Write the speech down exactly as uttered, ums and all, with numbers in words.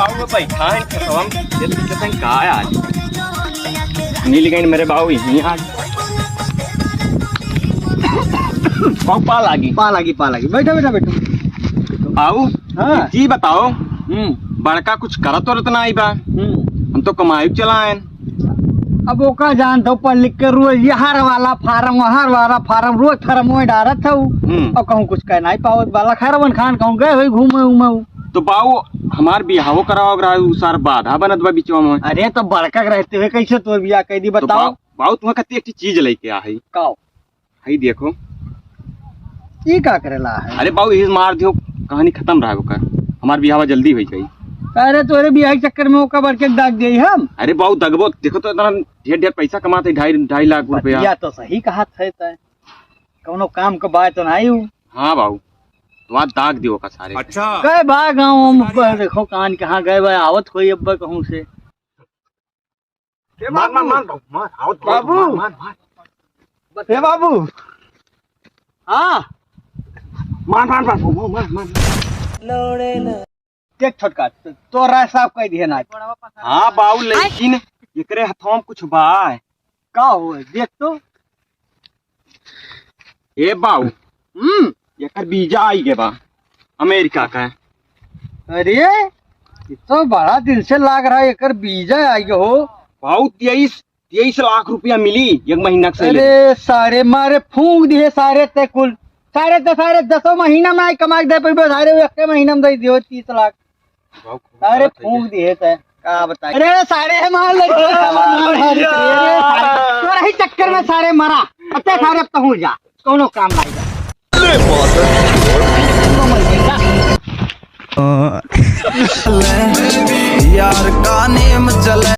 बाऊ बैठा है खेतवा में, ये तो कहते हैं का आज? मिल गई मेरे बाऊ, यहीं आज। बाऊ पा लागी। पा लागी, पा लागी। बैठो, बैठो, बैठो। बाऊ, हाँ। जी बताओ, हम्म। बड़का कुछ करत वरत ना आई बा? हम्म। हम तो कमाई चलाएन। अब ओका जानत हो, पढ़ लिख के रोज ये हर वाला फार्म, हर वाला फार्म, रोज फार्म में डारत हो। हम्म। और कहूँ कुछ कह नहीं पावत बा, लखरवन खान कहूँ गए होई घूमे उमे। तो बाऊ, हमार बियाहो कराओ रहा, उ सार बाधा बनत बा बिचवा में। अरे, तो बड़का के रहते हुए कैसे तोर बियाह कह दी, तो बताओ? बाऊ, बाऊ, तुम्हें कत्ती एक चीज लेके आ है। काओ? हई देखो। ई का करेला है? अरे बाऊ, यही मार दियो, कहानी खत्म रहा ओकर। हमार बियाहवा जल्दी होई जाई। अरे, तोरे बियाह के चक्कर में ओका बड़के दाग देई हम। अरे बाऊ, दगबो, देखो तो इतना ढेर ढेर पैसा कमाते, ढाई, ढाई लाख रुपया। बतिया तो सही कहत है तै। कौनो काम के बात तो नहीं हूँ। हाँ बाऊ, तो आज दाग दियो का सारे। अच्छा। गए बा गाँव में, ब-, देखो कान कहाँ गए बा, आवत कोई अब कहूँ से। ए मार, मार, बाबू। मार, बाबू, मार, आवत बाबू। मार, मार, मार। ए बाबू। हाँ। मार, मार, मार, मार, मार, मार। देख छोटका, तो, तो राय साफ कह दिए ना। हाँ बाऊ, लेकिन एकरे हथवा में कुछ बा। का हो, देख तो। ए बाऊ, हम्म। एकर वीजा आई गए बा अमेरिका का। अरे, ये तो बड़ा दिन से लाग रहा है, एकर वीजा आई गए हो। बाऊ, तेईस, तेईस लाख रुपया मिली एक महीना के सैलरी। अरे सारे मारे फूंक दिए सारे ते कुल। सारे तो सारे दसों महीना में आई कमा के दे पैबे, सारे वो एक महीना में दे दियो तीस लाख। बाऊ, खूब सारे गलत है फूंक ये। दिए ते, का बताई? अरे सारे है मार ले, मार, मार, मार, अरे सारे, तोरा ही चक्कर में सारे मरा। अब ते सारे अब तो हो जा, कौनो काम नहीं जा। यार का नेम चले।